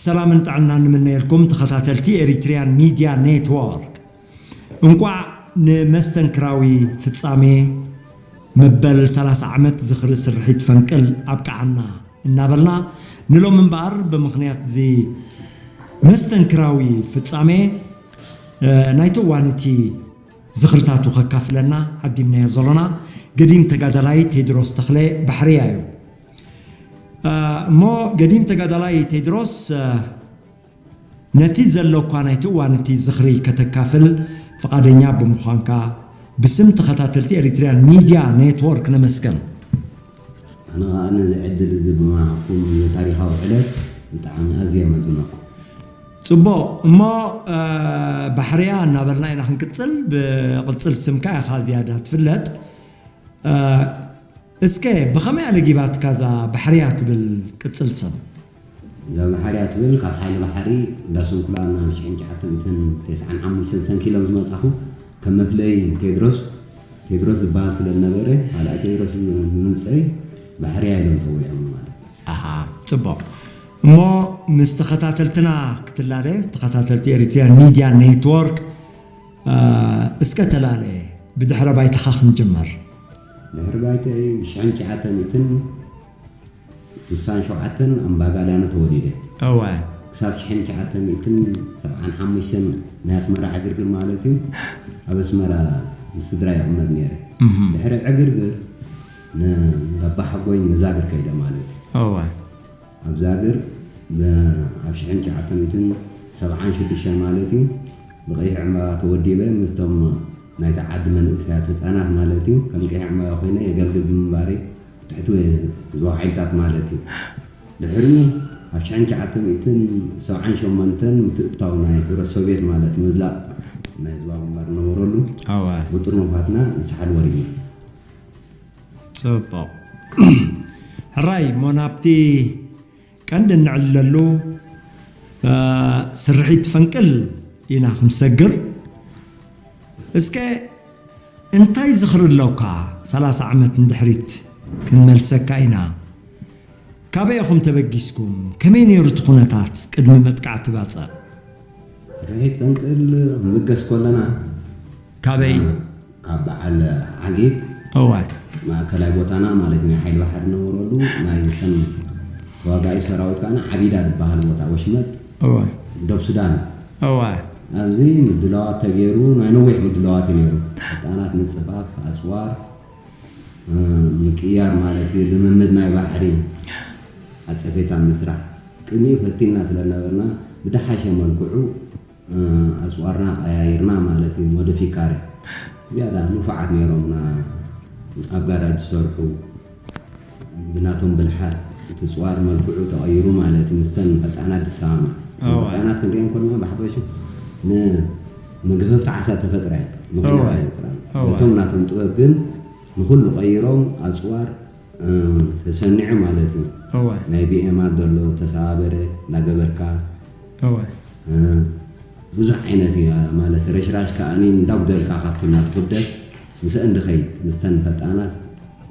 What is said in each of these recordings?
ሰላምን ጥዕናን ንምነየልኩም ተኸታተልቲ ኤሪትሪያን ሚድያ ኔትወርክ። እንቋዕ ንመስተንክራዊ ፍጻሜ መበል ሰላሳ ዓመት ዝኽሪ ስርሒት ፈንቅል ኣብቅዓና እናበልና፣ ንሎም እምበኣር ብምኽንያት እዚ መስተንክራዊ ፍጻሜ፣ እ፣ ናይቲ እዋን እቲ ዝኽርታቱ ከካፍለና ዓዲምናዮ ዘሎና ገዲም ተጋዳላይ ቴድሮስ ተኽለ ባሕርያ እዩ። እ፣ እሞ ገዲም ተጋዳላይ ቴድሮስ፣ እ፣ ነቲ ዘሎ እኳ ናይቲ እዋን እቲ ዝኽሪ ከተካፍል ፍቓደኛ ብምዃንካ ብስም ተኸታተልቲ ኤሪትሪያን ሚድያ ኔትወርክ ነመስገን። ኣነ ኸኣ ነዚ ዕድል እዚ ብምሃብኩም ንታሪኻዊ ዕለት ብጣዕሚ ኣዝየ የመስግነኩም። ጽቡቕ እሞ፣ እ፣ ባሕርያ እናበልና ኢና ክንቅጽል። ብቕጽል ስምካ ኢኻ ዝያዳ ትፍለጥ። እ፣ እስከ ብኸመይ ኣለጊባትካ እዛ ባሕርያ ትብል ቅጽል ስም? እዛ ባሕርያ ትብል ካብ ሓይሊ ባሕሪ እንዳስንኩላና ብ ሽሕን ትሽዓተ ሚእትን ተስዓን ሓሙሽተን ሰንኪሎም ዝመጻኹ፣ ከም መፍለይ ቴድሮስ፣ ቴድሮስ ዝበሃል ስለ ዝነበረ፣ ካልኣይ ቴድሮስ ብምምጸይ ባሕርያ ኢሎም ጸዊዖም ማለት እዩ። ኣሃ፣ ጽቡቕ። እሞ ምስ ተኸታተልትና ክትላለ፣ ተኸታተልቲ ኤሪትሪያን ሚድያ ኔትወርክ፣ እ፣ እስከ ተላለ፣ ብድሕረ ባይታኻ ክንጅመር። ድሕሪ ባይተይ ብ ሽሕን ትሽዓተ ሚእትን ስሳን ሸውዓተን ኣምባጋላነ ተወሊደ። እወ። ክሳብ ሽሕን ትሽዓተ ሚእትን ሰብዓን ሓሙሽተን ናይ ኣስመራ ዕግርግር ማለት እዩ። ኣብ ኣስመራ ምስ ስድራ ይቕመጥ ነይረ። እህም። ድሕሪ ዕግርግር ን-፣ ናብ ባሓጎይ ንዛግር ከይደ ማለት እዩ። እወ። ኣብ ዛግር ብ-፣ ኣብ ሽሕን ትሽዓተ ሚእትን ሰብዓን ሽዱሽተን ማለት እዩ፣ ብቐይሕ ዕምባባ ተወዲበ ምስቶም ናይታ ዓዲ መንእሰያት ህጻናት ማለት እዩ፣ ከም ቀይሕ ዕምባባ ኮይነ የገልግል ብምንባረይ ትሕቲ ህዝባዊ ሓይልታት ማለት እዩ። ድሕሪኡ ኣብ ሽሕን ትሽዓተ ሚእትን ሰብዓን ሸሞንተን ምትእትታው ናይ ሕብረት ሶቭየት ማለት ምዝላቕ ናይ ህዝባዊ ግንባር ነበረሉ። ኣዋ። ብጥርኑፋትና ንሳሕል ወሪድና። ጽቡቕ። ሕራይ እሞ ናብቲ ቀንዲ እንዕልለሉ፣ እ፣ ስርሒት ፈንቅል ኢና ክንሰግር። እስከ እንታይ ዝኽሪ ኣለውካ? ሰላሳ ዓመት ንድሕሪት ክንመልሰካ ኢና። ካበይ ኢኹም ተበጊስኩም? ከመይ ነይሩ እቲ ኩነታት ቅድሚ መጥቃዕቲ ባጽዕ? ስርሒት ፈንቅል ክንብገስ ከለና፣ ካበይ? ካብ በዓል ዓጊት እወ። ማእከላይ ቦታና ማለት ናይ ሓይሊ ባሕሪ ነበረሉ ናይ ከም ተዋጋኢ ሰራዊት ከኣ ዓቢዳ ዝበሃል ቦታ ወሽመጥ እወ። ደብ ሱዳን እዩ። እወ። ኣብዚ ምድላዋት ተገይሩ ናይ ነዊሕ ምድላዋት እዩ ነይሩ። ህጣናት ምጽፋፍ፣ ኣጽዋር፣ እ፣ ምቅያር ማለት እዩ። ልምምድ ናይ ባሕሪ፣ ኣጸፌታ ምስራሕ። ቅድሚኡ ፈቲንና ስለ ነበርና ብደሓሸ መልክዑ፣ እ፣ ኣጽዋርና ቀያይርና ማለት እዩ። ሞዲፊካሪ ዝያዳ ንፉዓት ነይሮምና ኣብ ጋራጅ ዝሰርሑ ብናቶም ብልሓት እቲ ጽዋር መልክዑ ተቐይሩ ማለት እዩ። ምስተን ፈጣናት ዝሰማማ። እወ። ፈጣናት ክንሪኦም ከለና ብሓፈሹ ን-፣ ንግፍፍቲ ዓሳ ተፈጥረ እየን። ንኹሉ እወ። ኣይፈጥራን። እወ። በቶም ናቶም ጥበብ ግን ንኹሉ ቀይሮም ኣጽዋር፣ እ፣ ተሰኒዑ ማለት እዩ። እወ። ናይ ቢኤማት ዘሎ ተሰባበረ እናገበርካ እወ። እ፣ ብዙሕ ዓይነት እዩ ማለት ረሽራሽ ከኣ እንዳጉደልካ ካብቲ ናት ክብደት ምስአን ድኸይድ ምስተን ፈጣናት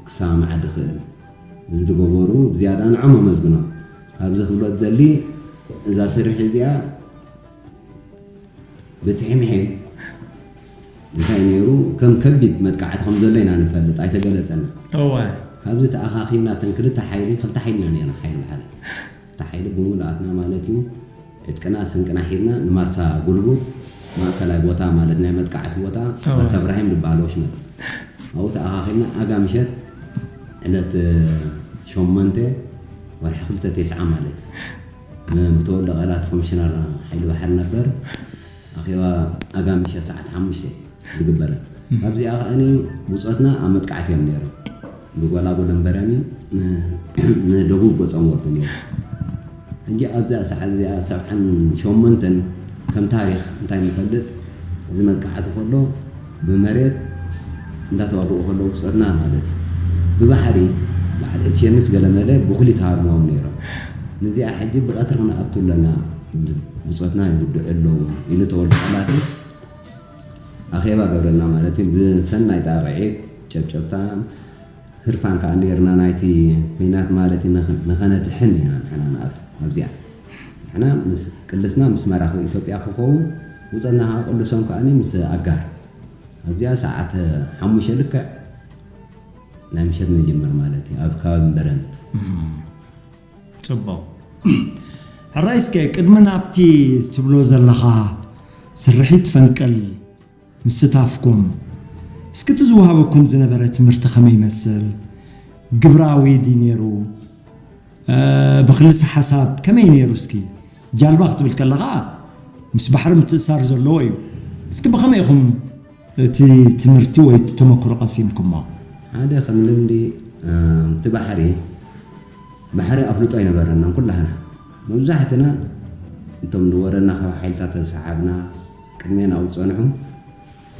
ክሰማማዕ ድኽእል። እዚ ዝገበሩ ብዝያዳ ንዖም ኣመስግኖም። ኣብዚ ክብሎ ዝደሊ እዛ ስርሒ እዚኣ ብትሕምሒም እንታይ ነይሩ ከም ከቢድ መጥቃዕቲ ከም ዘሎ ኢና ንፈልጥ፣ ኣይተገለጸና። እወ። ካብዚ ተኣኻኺብና እተን ክልተ ሓይሊ፣ ክልተ ሓይልና ነይርና፣ ሓይሊ ባሕሪ። እታ ሓይሊ ብምሉኣትና ማለት እዩ፣ ዕጥቅና ስንቅና ሒዝና ንማርሳ ጉልቡብ ማእከላይ ቦታ ማለት ናይ መጥቃዕቲ ቦታ እወ። ማርሳ እብራሂም ዝበሃል ወሽመጥ። ኣብኡ ተኣኻኺብና ኣጋ ምሸት ዕለት ሸሞንተ ወርሒ ክልተ ተስዓ ማለት እዩ። ም-፣ ብተወልደ ቃላት ኮሚሽነር ሓይሊ ባሕሪ ነበር። ኣኼባ ኣጋ ምሸት ሰዓት ሓሙሽተ ዝግበረ። እም። ኣብዚኣ ከኣኒ ብጾትና ኣብ መጥቃዕቲ እዮም ነይሮም። ብጎላጉል እምበረሚ ን-፣ ንደቡብ ገጾም ወርዱ ነይሩ። ሕጂ ኣብዛ ሰዓት እዚኣ ሰብዓን ሸሞንተን ከም ታሪኽ እንታይ ንፈልጥ፣ እዚ መጥቃዕቲ ከሎ ብመሬት እንዳተዋግኡ ከለዉ ብጾትና ማለት እዩ። ብባሕሪ በዓል ኤች ኤምስ ገለመለ ብኹሊ ተሃርምዎም ነይሮም። ንዚኣ ሕጂ ብቐትሪ ክንኣቱ ኣለና፣ ብጾትና ይጉድዑ ኣለዉ ኢሉ ተወልደ ቃላቱ ኣኼባ ገብረልና ማለት እዩ። ብሰናይ ጣቕዒት ጨብጨብታ ህርፋን ከኣ ነይርና ናይቲ ኲናት ማለት እዩ። ንኸ-፣ ንኸነድሕን ኢና ንሕና ንኣቱ ኣብዚኣ። ንሕና ምስ ቅልስና ምስ መራኽብ ኢትዮጵያ ክኸውን፣ ውፀትና ከዓ ቅልሶም ከዓ ምስ ኣጋር ኣብዚኣ ሰዓት ሓሙሽተ ልክዕ ናይ ምሸት ንጅምር ማለት እዩ ኣብ ከባቢ በረን። ፅቡቕ። ሕራይ እስከ ቅድሚ ናብቲ ትብሎ ዘለኻ ስርሒት ፈንቅል ምስታፍኩም እስኪ እቲ ዝወሃበኩም ዝነበረ ትምህርቲ ከመይ ይመስል? ግብራዊ ድዩ ነይሩ? ብክልሰ ሓሳብ ከመይ ነይሩ? እስኪ ጃልባ ክትብል ከለኻ ምስ ባሕሪ ምትእሳር ዘለዎ እዩ። እስኪ ብኸመይ ኢኹም እቲ ትምህርቲ ወይ እቲ ተመክሮ ቀሲምኩሞ? ሓደ ከም ልምዲ እቲ ባሕሪ ባሕሪ ኣፍልጦ ኣይነበረናን ኩላህና። መብዛሕትና እቶም ዝወረና ካብ ሓይልታት ተሰሓብና ቅድሜና ኣብኡ ዝፀንሑ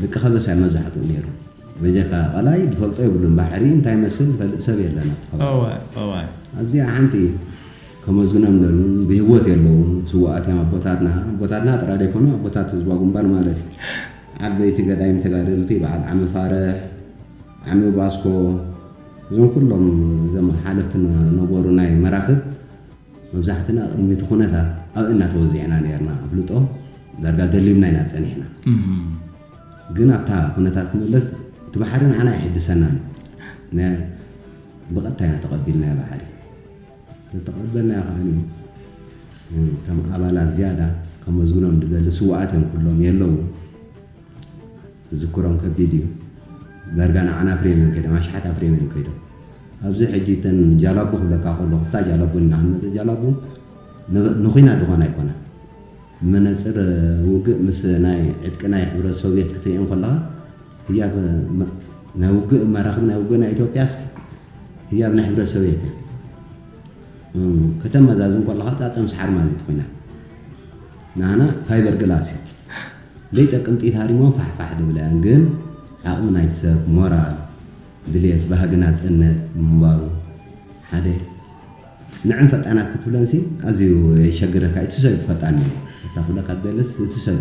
ደቂ ከበሳ መብዛሕትኡ ነይሩ። በጀካ ቃላይ ዝፈልጦ የብሉን። ባሕሪ እንታይ መስል ዝፈልጥ ሰብ የለን ኣብቲ ከባቢ። ኣብዚኣ ሓንቲ ከመዝግኖም ደሉ ብህይወት የለውን። ስዋኣት እዮም ኣቦታትና። ኣቦታትና ጥራይ ዘይኮኑ ኣቦታት ህዝባዊ ግንባር ማለት እዩ። ዓበይቲ ገዳይም ተጋደልቲ በዓል ዓሚ ፋርሕ፣ ዓሚ ባስኮ፣ እዞም ኩሎም እዞም ሓለፍቲ ነበሩ ናይ መራክብ መብዛሕትና ቅድሚ እቲ ኩነታት ኣብኡ እናተወዚዕና ነርና። ኣፍልጦ ዳርጋ ደሊብና ኢና ጸኒሕና። ግን ኣብታ ኩነታት ክምለስ እቲ ባሕሪ ንዓና ኣይሕድሰናን እዩ። ብቐጥታ ኢና ተቐቢልናዮ ባሕሪ። ዝተቐበልናዮ ከዓኒ እቶም ኣባላት ዝያዳ ከመዝግኖም ዝደሊ ስውኣት እዮም ኩሎም የለዉ። ዝክሮም ከቢድ እዩ። ዳርጋ ንዓና ኣፍርዮም እዮም ከይዶም፣ ኣሽሓት ኣፍርዮም እዮም ከይዶም። ኣብዚ ሕጂ እተን ጃላቡ ክብለካ ከለኹ፣ እታ ጃላቡ ኢልና ክንመጽእ ጃላቡ ንኹናት ዝኾና ኣይኮናን። መነጽር ውግእ ምስ ናይ ዕጥቂ ናይ ሕብረት ሶቭየት ክትርእዮም ከለኻ ህያብ ናይ ውግእ መራኽብ ናይ ውግእ ናይ ኢትዮጵያስ ህያብ ናይ ሕብረት ሶቭየት እያ። ከተመዛዝን ከለኻ ጻጸም ሰሓር ማዚት ኮይና ናህና ፋይበር ግላስ እዩ። ዘይጠቅም ጥይት ሃሪሞም ፋሕፋሕ ዝብላ እየን። ግን ዓቕሚ ናይቲ ሰብ ሞራል፣ ድልየት፣ ባህጊ ናጽነት ምንባሩ ሓደ ንዕን ፈጣናት ክትብለንሲ ኣዝዩ የሸግረካ። እቲ ሰብ ፈጣን እዩ እታ ክብለካ ትደለስ እቲ ሰብ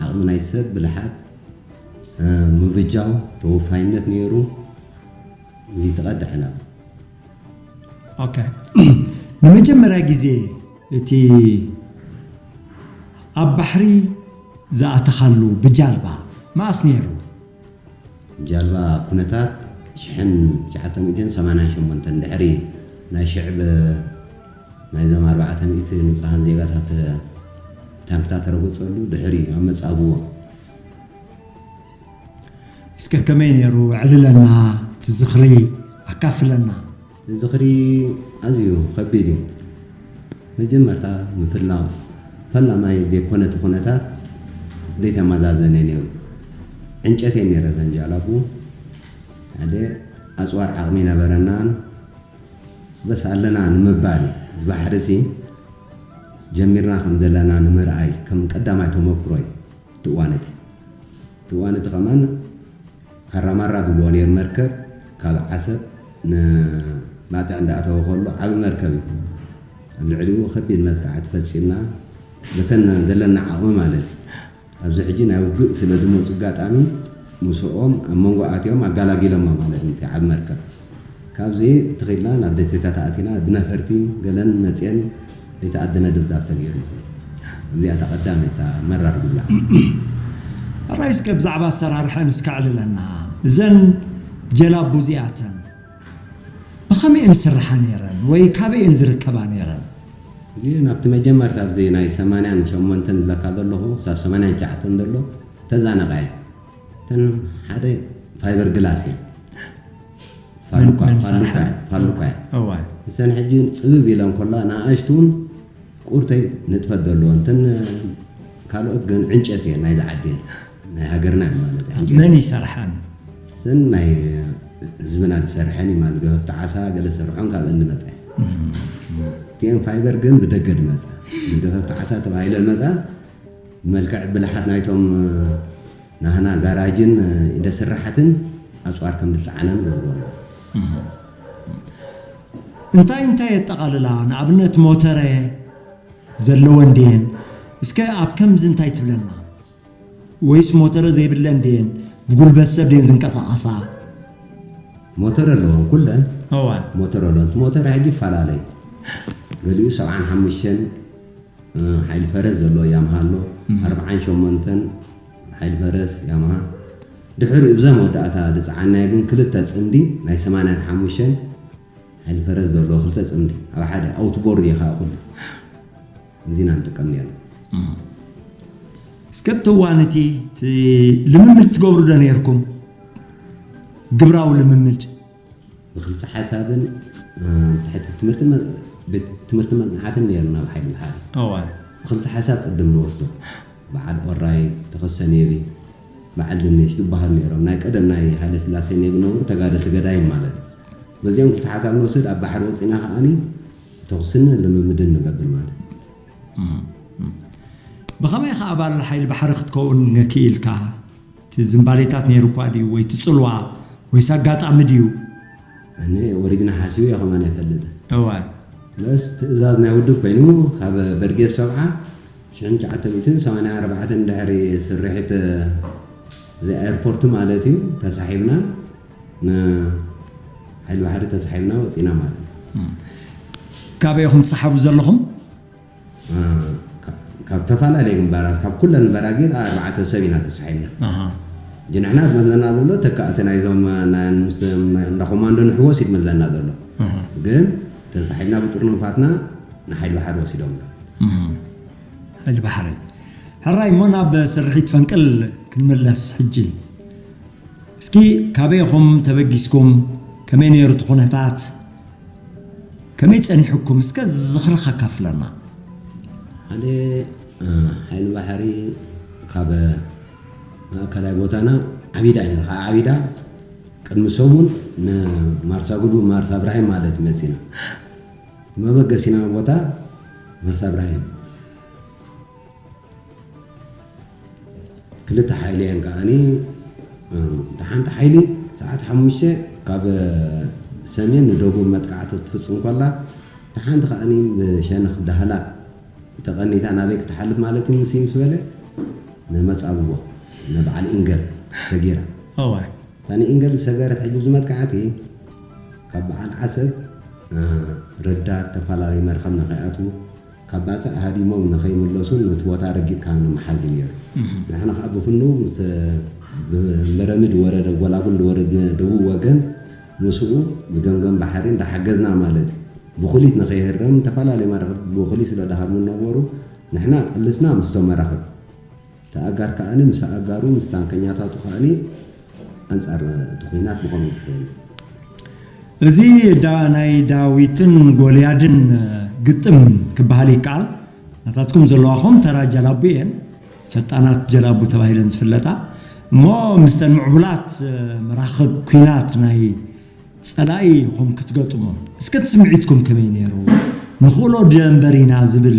ዓቕሚ ናይቲ ሰብ ብልሓት ምብጃው ተወፋይነት ነይሩ። እዚ ተቐዳሕ ናብ ኦኬ። ንመጀመርያ ግዜ እቲ ኣብ ባሕሪ ዝኣተኻሉ ብጃልባ መኣስ ነይሩ? ጃልባ ኩነታት ሽሕን ትሽዓተ ሚእትን ሰማንያን ሸሞንተን ድሕሪ ናይ ሽዕብ ናይዞም ኣርባዕተ ሚእቲ ንጹሃን ዜጋታት ታንክታት ተረግጸሉ ድሕሪ ኣብ መጻብዎ እስከ ከመይ ነይሩ? ኣዕልለና፣ እቲ ዝኽሪ ኣካፍለና። ዝኽሪ ኣዝዩ ከቢድ እዩ። መጀመርታ ምፍላም ፈላማይ ዘይኮነ እቲ ኩነታት ዘይተመዛዘነ ነይሩ። ዕንጨት እየን ነይረ እተን ጃላቡ። ሓደ ኣፅዋር ዓቕሚ ነበረናን በስ ኣለና ንምባል እዩ። ብባሕሪ ሲ ጀሚርና ከም ዘለና ንምርኣይ ከም ቀዳማይ ተመክሮ እዩ። እቲ እዋን እቲ እቲ እዋን እቲ ከማን ካራማራ ዝብልዎ ነይሩ መርከብ ካብ ዓሰብ ንባፅዕ እንዳኣተወ ከሎ ዓቢ መርከብ እዩ። ኣብ ልዕሊኡ ከቢድ መጥቃዕቲ ፈፂምና በተን ዘለና ዓቕሚ ማለት እዩ። ኣብዚ ሕጂ ናይ ውግእ ስለ ዝመፁ ኣጋጣሚ ምስኦም ኣብ መንጎ ኣትዮም ኣጋላጊሎሞ ማለት እዩ። እቲ ዓቢ መርከብ ካብዚ ትኺልና ናብ ደሴታት ኣቲና ብነፈርቲ ገለን መፅየን ዘይተኣደነ ድብዳብ ተገይሩ። እዚኣ እታ ቀዳመይቲ እታ መራር ጉድላ። ሕራይ እስከ ብዛዕባ ኣሰራርሐን እስከ ኣዕልለና። እዘን ጀላቡ እዚኣተን ብኸመይ እየን ዝስርሓ ነይረን ወይ ካበይ እየን ዝርከባ ነይረን? እዚ ናብቲ መጀመርታ ኣብዚ ናይ ሰማንያን ሸሞንተን ዝብለካ ዘለኹ ክሳብ ሰማንያን ትሽዓተን ዘሎ ተዛነቓ እየን። እተን ሓደ ፋይበር ግላስ እየን። ፋሉካ ፋሉካ ፋሉካ እዋ ንሰን ሕጂ ፅብብ ኢለን ኮላ ንኣሽቱን ቁርተይ ንጥፈት ዘለዎ እንትን ካልኦት ግን ዕንጨት እየን ናይዚ ዓዲ እየን ናይ ሃገርና እየን ማለት እዩ። ዕንጨት መን ይሰርሐን? እዘን ናይ ህዝብና ዝሰርሐን እዩ ማለት ገፈፍቲ ዓሳ ገለ ዝሰርሖን ካብ እንመፀ እቲኤን ፋይበር ግን ብደገ ዝመፀ ንገፈፍቲ ዓሳ ተባሂለ ዝመፃ ብመልክዕ ብልሓት ናይቶም ናህና ጋራጅን ኢደ ስራሓትን ኣፅዋር ከም ዝፀዓና ንገብርዎ ኣለዉ። እንታይ እንታይ የጠቓልላ? ንኣብነት ሞተረ ዘለወን ድየን? እስከ ኣብ ከምዚ እንታይ ትብለና? ወይስ ሞተረ ዘይብለን ድየን? ብጉልበት ሰብ ድየን ዝንቀሳቐሳ? ሞተር ኣለወን ኩለን። እዋ። ሞተር ኣለወን። እቲ ሞተር ሕጂ ይፈላለ እዩ። ገሊኡ ሰብዓን ሓሙሽተን ሓይሊ ፈረስ ዘለዎ ያምሃ ኣሎ። ኣርብዓን ሸሞንተን ሓይሊ ፈረስ ያምሃ። ድሕሪኡ ብዛ መወዳእታ ዝፀዓናዮ ግን ክልተ ፅምዲ ናይ ሰማንያን ሓሙሽተን ሓይሊ ፈረስ ዘለዎ ክልተ ፅምዲ ኣብ ሓደ ኣውትቦርድ እየ ከዓ ኩሉ እዚና ንጥቀም ነርና። እስከ ኣብቲ እዋን እቲ እቲ ልምምድ ትገብሩ ዶ ነርኩም? ግብራዊ ልምምድ? ብክልሲ ሓሳብን ትሕቲ ትምህርቲ ቤት ትምህርቲ መፅናዕትን ነርና ኣብ ሓይሊ ባሕሪ። እዋን ብክልሲ ሓሳብ ቅድም ንወስዶ። በዓል ኦራይ፣ ተኸሰ ኔቪ፣ በዓል ድንሽ ዝበሃሉ ነይሮም። ናይ ቀደም ናይ ሃይለ ስላሴ ኔቪ ነበሩ ተጋደልቲ ገዳይም ማለት። በዚኦም ክልሲ ሓሳብ ንወስድ ኣብ ባሕሪ ወፂና ከዓኒ ተኹስን ልምምድን ንገብር ማለት። ብኸመይ ከ ኣባል ሓይሊ ባሕሪ ክትከውን ክኢልካ? እቲ ዝምባሌታት ነይሩ እኳ ድዩ ወይ እቲ ፅልዋ ወይስ ኣጋጣሚ ድዩ? ኣነ ወሪድና ሓሲቡ እየ ከማን ኣይፈልጥን። እዋ በስ ትእዛዝ ናይ ውድብ ኮይኑ ካብ በርጌስ ሰብዓ ሽሕን ትሽዓተ ሚእትን ሰማንያን ኣርባዕተን ድሕሪ ስርሒት እዚ ኤርፖርት ማለት እዩ ተሳሒብና ንሓይሊ ባሕሪ ተሳሒብና ወፂና ማለት እዩ። ካበይ ኢኹም ትሰሓቡ ዘለኹም? ካብ ዝተፈላለዩ ግንባራት ካብ ኩለን በራጊድ ኣርባዕተ ሰብ ኢና ተሳሒብና። እንጂ ንሕና ዝመዝለና ዘሎ ተካእቲ ናይዞም ናይ- ምስ- እንዳ ኮማንዶ ንሕወስ እዩ ዝመዝለና ዘሎ። ግን ተሳሒብና ብጥርኑፋትና ንሓይሊ ባሕሪ ወሲዶም። ሓይሊ ባሕሪ። ሕራይ እሞ ናብ ስርሒት ፈንቅል ክንምለስ ሕጂ። እስኪ ካበይ ኢኹም ተበጊስኩም? ከመይ ነይሩ እቲ ኩነታት? ከመይ ጸኒሑኩም? እስከ ዝኽርኻ ካፍለና። ሓደ ሓይሊ ባሕሪ ካብ ማእከላይ ቦታና ዓቢዳ ኢና። ከዓ ዓቢዳ ቅድሚ ሰሙን ንማርሳ ጉዱ ማርሳ እብራሂም ማለት መፂና መበገሲና ቦታ ማርሳ እብራሂም ክልተ ሓይሊ እየን ከዓኒ እታ ሓንቲ ሓይሊ ሰዓት ሓሙሽተ ካብ ሰሜን ንደቡብ መጥቃዕቲ ክትፍፅም ከላ እታ ሓንቲ ከዓኒ ብሸነኽ ዳህላክ ተቐኒታ ናበይ ክትሓልፍ ማለት እዩ ምስ ምስ በለ ንመፃብቦ ንበዓል ኢንገል ሰጊራ እዋይ እታ ንኢንገል ዝሰገረት ሕጂ ዝመጥቃዕቲ ካብ በዓል ዓሰብ ረዳት ተፈላለዩ መርኸብ ንኸይኣትዉ ካብ ባፅዕ ሃዲሞም ንኸይምለሱን ነቲ ቦታ ረጊጥካ ንምሓዝ እዩ ነይሩ። ንሕና ከዓ ብፍኑ ምስ በረምድ ወረደ ጎላጉል ዝወረድነ ደቡብ ወገን ምስኡ ብገምገም ባሕሪ እንዳሓገዝና ማለት እዩ። ብኩሊት ንኸይህረም ዝተፈላለዩ መራኽብ ብኩሊት ስለ ዝሃርሙ ነበሩ ንሕና ቅልስና ምስቶም መራኽብ ተኣጋር ከዓኒ ምስ ኣጋሩ ምስ ታንከኛታቱ ከዓኒ ኣንፃር እቲ ኩናት ብኸምኡ ትኽእል እዚ ዳ ናይ ዳዊትን ጎልያድን ግጥም ክበሃል ይከኣል። ናታትኩም ዘለዋኹም ተራ ጀላቡ እየን ፈጣናት ጀላቡ ተባሂለን ዝፍለጣ እሞ ምስተን ምዕቡላት መራኽብ ኩናት ናይ ፀላኢ ኢኹም ክትገጥሙ እስከ እቲ ስምዒትኩም ከመይ ነይሩ? ንኽእሎ ደንበር ኢና ዝብል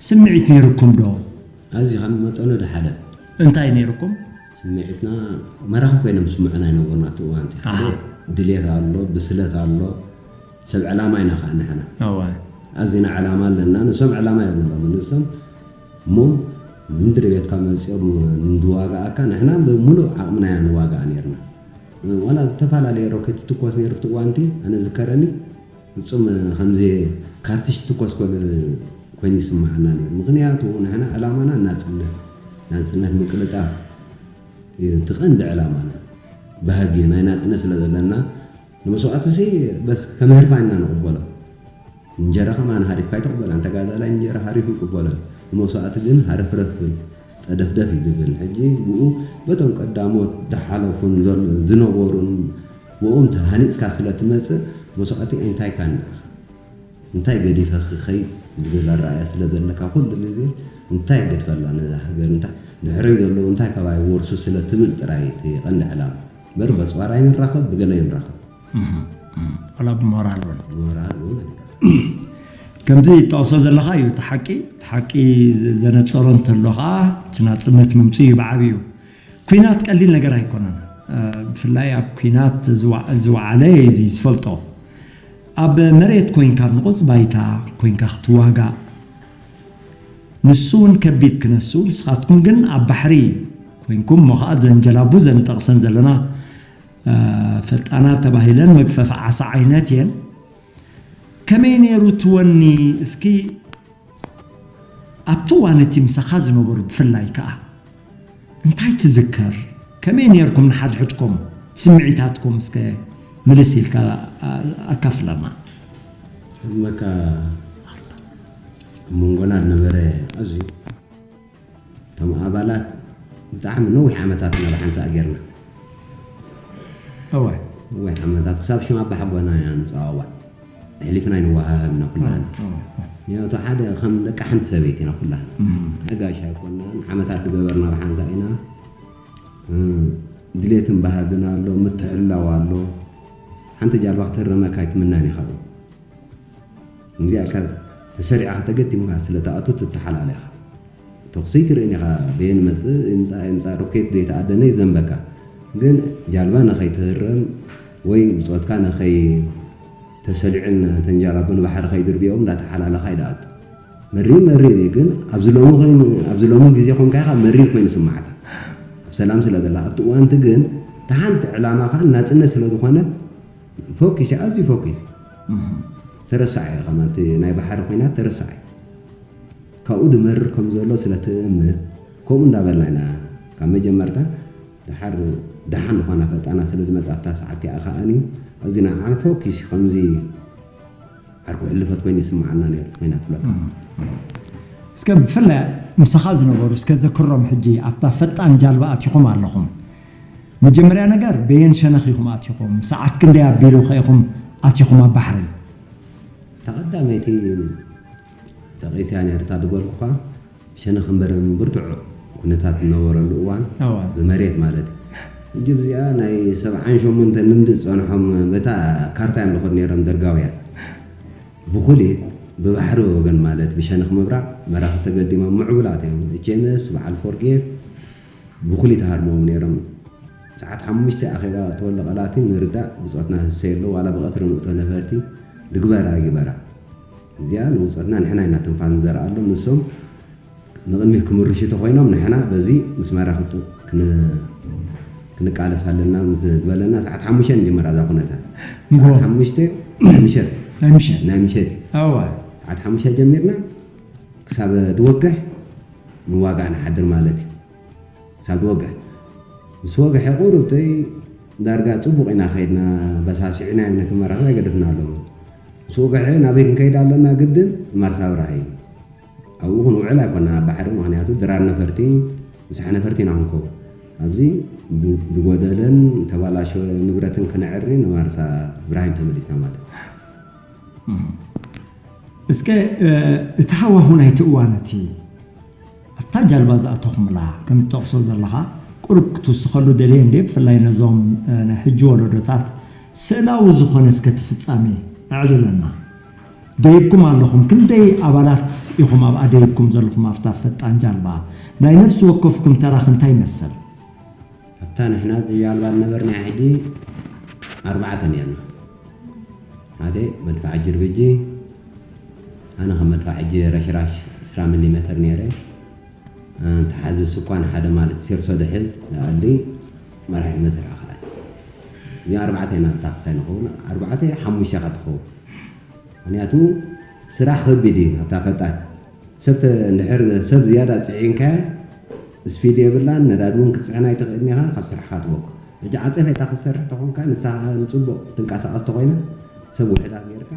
ስምዒት ነይርኩም ዶ? ኣዝዩ ካብ መጠኑ ዝሓለፈ እንታይ ነይርኩም? ስምዒትና መራኽብ ኮይኖም ዝስምዑና ኣይነበሩን ኣብቲ እዋን እቲ ሓደ ድልየት ኣሎ፣ ብስለት ኣሎ፣ ሰብ ዕላማ ኢና ከዓ ንሕና ኣዝና ዕላማ ኣለና። ንሶም ዕላማ የብሎምን። ንሶም እሞ ምድሪ ቤትካ መፂኦም ንዋጋኣካ ንሕና ብምሉእ ዓቕምና ኢና ንዋጋእ ነርና። ዋላ ዝተፈላለየ ሮኬት ትኮስ ነይሩ ኣብቲ እዋንቲ ኣነ ዝከረኒ ፍፁም ከምዚ ካርትሽ ትኮስ ኮይኑ ይስምዓና ነይሩ። ምክንያቱ ንሕና ዕላማና ናፅነት ናፅነት ምቅልጣፍ እዩ እቲ ቀንዲ ዕላማና። ባህጊ ናይ ናፅነት ስለ ዘለና ንመስዋእቲ ሲ በስ ከምህርፋ ኢና ንቕበሎ። እንጀራ ከማን ሃሪፍካ ይትቕበላ። ተጋዳላይ እንጀራ ሃሪፉ ይቅበሎ። ንመስዋእቲ ግን ሃረፍረፍ ብል፣ ጸደፍደፍ እዩ ዝብል። ሕጂ ብኡ በቶም ቀዳሞት ዝሓለፉን ዘሎ- ዝነበሩን ብኦም ተሃኒጽካ ስለ ትመጽእ መስዋእቲ እንታይ ካን እንታይ ገዲፈ ክኸይድ ዝብል ኣረኣእያ ስለ ዘለካ ኩሉ ግዜ እንታይ ገድፈላ ነዛ ሃገር እንታይ ድሕረይ ዘለዉ እንታይ ካባይ ወርሱ ስለ ትብል ጥራይ እቲ ቀንዲ ዕላማ። እምበር በጽዋር ኣይንራኸብ ብገለ ይንራኸብ። ዋላ ብሞራል እውን ሞራል እውን ከምዚ ትጠቕሶ ዘለኻ እዩ እቲ ሓቂ። እቲ ሓቂ ዘነፀሮ እንተሎ ከዓ እቲ ናፅነት ምምፅኡ እዩ ብዓብዩ። ኩናት ቀሊል ነገር ኣይኮነን። ብፍላይ ኣብ ኩናት ዝወዓለ እዚ ዝፈልጦ። ኣብ መሬት ኮይንካ ንቑፅ ባይታ ኮይንካ ክትዋጋእ ንሱ እውን ከቢድ ክነሱ ንስኻትኩም ግን ኣብ ባሕሪ ኮይንኩም እሞ ከዓ ዘንጀላቡ ዘንጠቕሰን ዘለና ፈጣናት ተባሂለን መግፈፊ ዓሳ ዓይነት እየን። ከመይ ነይሩ ትወኒ እስኪ ኣብቲ እዋን እቲ ምሳኻ ዝነበሩ ብፍላይ ከኣ እንታይ ትዝከር? ከመይ ነይርኩም ንሓድሕድኩም? ስምዒታትኩም እስከ ምልስ ኢልካ ኣካፍለና። መካ ኣብ መንጎና ዝነበረ ኣዝዩ እቶም ኣባላት ብጣዕሚ ነዊሕ ዓመታት ናብ ሓንሳእ ጌርና። እወ ነዊሕ ዓመታት ክሳብ ሽም ኣባ ሓጎና ኢና ንፀዋዋዕ። ኣሕሊፍና ኣይንወሃሃብና ኩላህና። ነቱ ሓደ ከም ደቂ ሓንቲ ሰበይቲ ኢና ኩላህና። ኣጋሽ ኣይኮናን። ዓመታት ዝገበርና ብሓንሳእ ኢና። ድሌትን ባህግን ኣሎ፣ ምትሕላው ኣሎ። ሓንቲ ጃልባ ክትህረመካ ኣይትምነን ኢኻ። ከምዚኣ ኢልካ ተሰሪዕካ ተገጢምካ ስለ ትኣቱ ትተሓላለ ኢኻ። ተኹሲ ኣይትርእን ኢኻ። በየን መጽእ ይምጻእ ኣይምጻእ ሮኬት ዘይተኣደነ ይዘንበካ። ግን ጃልባ ንኸይትህረም ወይ ብጾትካ ንኸይተሰሊዑን እተን ጃላቡ ንባሕሪ ከይድርብዮም እንዳተሓላለኻ እዩ ዝኣቱ። መሪር መሪር እዩ ግን ኣብዚ ሎሚ ኮይኑ ኣብዚ ሎሚ ግዜ ኮንካ ኢኻ መሪር ኮይኑ ይስማዓካ። ኣብ ሰላም ስለ ዘለኻ ኣብቲ እዋንቲ ግን እታ ሓንቲ ዕላማኻ ናጽነት ስለ ዝኾነት ፎኪስ እዩ ኣዝዩ ፎኪስ ተረሳዕ እዩ ከማንቲ ናይ ባሕሪ ኮይናት ተረሳዕ እዩ። ካብኡ ድመርር ከም ዘሎ ስለ ትእምት ከምኡ እንዳበልና ኢና ካብ መጀመርታ ድሓር ደሓን ዝኾና ፈጣና ስለ ዝመጻ ኣብታ ሰዓት እቲኣ ከኣኒ ኣዚ ንዓን ፎኪስ ከምዚ ዓርኩ ሕልፈት ኮይኑ ይስምዓና ነይሩ ኮይና ትብለካ። እስከ ብፍላይ ምሳኻ ዝነበሩ እስከ ዘክሮም ሕጂ ኣብታ ፈጣን ጃልባ ኣቲኹም ኣለኹም። መጀመርያ ነገር በየን ሸነኽ ኢኹም ኣቲኹም? ሰዓት ክንደይ ኣቢሉ ከ ኢኹም ኣቲኹም ኣብ ባሕሪ? ተቐዳመይቲ ተቒስያ ነርታ ዝበልኩኻ ሸነኽ እምበር ብርቱዕ ኩነታት ዝነበረሉ እዋን እዋን። ብመሬት ማለት እዩ። ሕጂ ብዚኣ ናይ ሰብዓን ሸሞንተን ንምድእ ዝጸንሖም በታ ካርታ እዮም ዝኸዱ ነይሮም ደርጋውያን። ብኹሊት ብባሕሪ ወገን ማለት ብሸነኽ ምብራቕ መራኽብ ተገዲሞም ምዕቡላት እዮም። ኤች ኤም ኤስ በዓል ፎርጌት ብኹሊት ሃርሞም ነይሮም። ሰዓት ሓሙሽተ ኣኼባ ተወለ ቀላቲ ንርዳእ ብጾትና ህሰየሎ ዋላ ብቐትሪ ንእቶ ነፈርቲ ድግበራ ይግበራ። እዚኣ ንውጸትና ንሕና ኢና ትንፋስ ንዘርኣሎም ንሶም ንቕድሚት ክምርሹ ተኾይኖም ንሕና በዚ ምስ መራኽብ ክንቃለስ ኣለና ምስ ዝበለና ሰዓት ሓሙሽተ ንጅምር ኣዛ ኩነታት። ንግሆ። ሰዓት ሓሙሽተ ናይ ምሸት ናይ ምሸት ናይ ምሸት እዩ። እወ ሰዓት ሓሙሽተ ጀሚርና ክሳብ ድወግሕ ንዋጋእ ንሓድር ማለት እዩ። ክሳብ ድወግሕ ምስ ወግሐ ቁሩብተይ ዳርጋ ፅቡቕ ኢና ከይድና በሳሲዕና ነቲ መራኽብ ኣይገደፍና ኣለዎ። ምስ ወግሐ ናበይ ክንከይድ ኣለና ግድን ማርሳ ብራሂ ኣብኡ ክንውዕል ኣይኮናን ኣብ ባሕሪ ምክንያቱ ድራር ነፈርቲ ምሳሕ ነፈርቲ ኢና ክንከው ኣብዚ ዝጎደለን ተባላሸወ ንብረትን ክነዕሪ ንማርሳ ብራሂም ተመሊስና ማለት እስከ እቲ ሃዋሁ ናይቲ እዋን እቲ ኣብታ ጃልባ ዝኣተኹምላ ከም ትጠቕሶ ዘለኻ ቁሩብ ክትውስኸሉ ደልየ እንደ ብፍላይ ነዞም ናይ ሕጂ ወለዶታት ስእላዊ ዝኾነ እስከ እቲ ፍጻሜ ኣዕልለና። ደይብኩም ኣለኹም ክንደይ ኣባላት ኢኹም ኣብኣ ደይብኩም ዘለኹም ኣብታ ፈጣን ጃልባ ናይ ነፍሲ ወከፍኩም ተራኽ እንታይ ይመስል? ኣብታ ንሕና እቲ ጃልባ ዝነበርና ሕጂ ኣርባዕተ ነርና። ሓደ መድፋዕ ጅርብጂ ኣነ ከም መድፋዕ ሕጂ ረሽራሽ ዕስራ ሚሊ ሜተር ነይረ። ተሓዚ ስኳ ንሓደ ማለት ሴርሶ ድሕዝ ንኣሊ መራሒ መስርሒ ከኣል። እዚ ኣርባዕተ ኢና ታክሳይ ንኸውን ኣርባዕተ ሓሙሽተ ኢኻ ትኸውን። ምክንያቱ ስራሕ ከቢድ እዩ ኣብታ ፈጣን ሰብ እንድሕር ሰብ ዝያዳ ፅዒንካያ ስፒድ የብላን ነዳድ እውን ክትፅዕን ኣይትኽእልን ኢኻ ካብ ስራሕካ ትበኩ። ሕጂ ዓፀፈታ ክትሰርሕ ተኾንካ ንሳ ንፅቡቅ ትንቀሳቐስ ተኾይና ሰብ ውሕዳት ጌርካ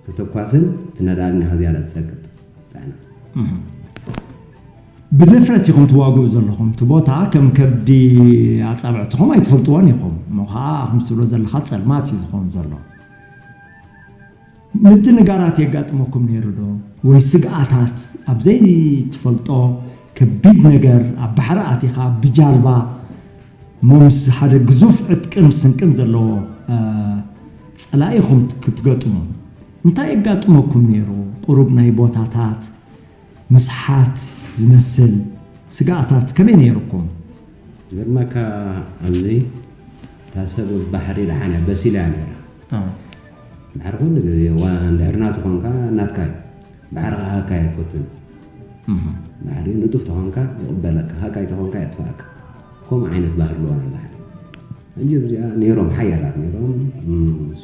ተተኳስን ትነዳድን ኢኻ ዝያዳ ትፀቅጥ ትፅዕና። ብድፍረት ኢኹም ትዋግኡ ዘለኹም እቲ ቦታ ከም ከብዲ ኣፃብዕትኹም ኣይትፈልጥዎን ኢኹም እሞ ከዓ ኣኹም ትብሎ ዘለካ ፀልማት እዩ ዝኸውን ዘሎ። ምድንጋራት የጋጥመኩም ነይሩ ዶ ወይ ስግኣታት ኣብ ዘይትፈልጦ ከቢድ ነገር ኣብ ባሕሪ ኣቲኻ ብጃልባ እሞ ምስ ሓደ ግዙፍ ዕጥቅን ስንቅን ዘለዎ ፀላኢኹም ክትገጥሙ እንታይ የጋጥመኩም ነይሩ? ቁሩብ ናይ ቦታታት ምስሓት ዝመስል ስግኣታት ከመይ ነይሩኩም? ገርመካ ኣብዚ እታ ሰብ ባሕሪ ደሓን እያ በሲላ እያ ነይራ። ባሕሪ ኩሉ ግዜ ዋ እንድሕር ናቱ ኮንካ ናትካ እዩ። ባሕሪ ክሃካ ኣይፈቱን። ባሕሪ ንጡፍ ተኾንካ ይቕበለካ፣ ሃካይ ተኾንካ የጥፍኣካ። ከምኡ ዓይነት ባህሪ ኣለዋና ባሕሪ። ሕጂ ኣብዚኣ ነይሮም ሓያላት ነይሮም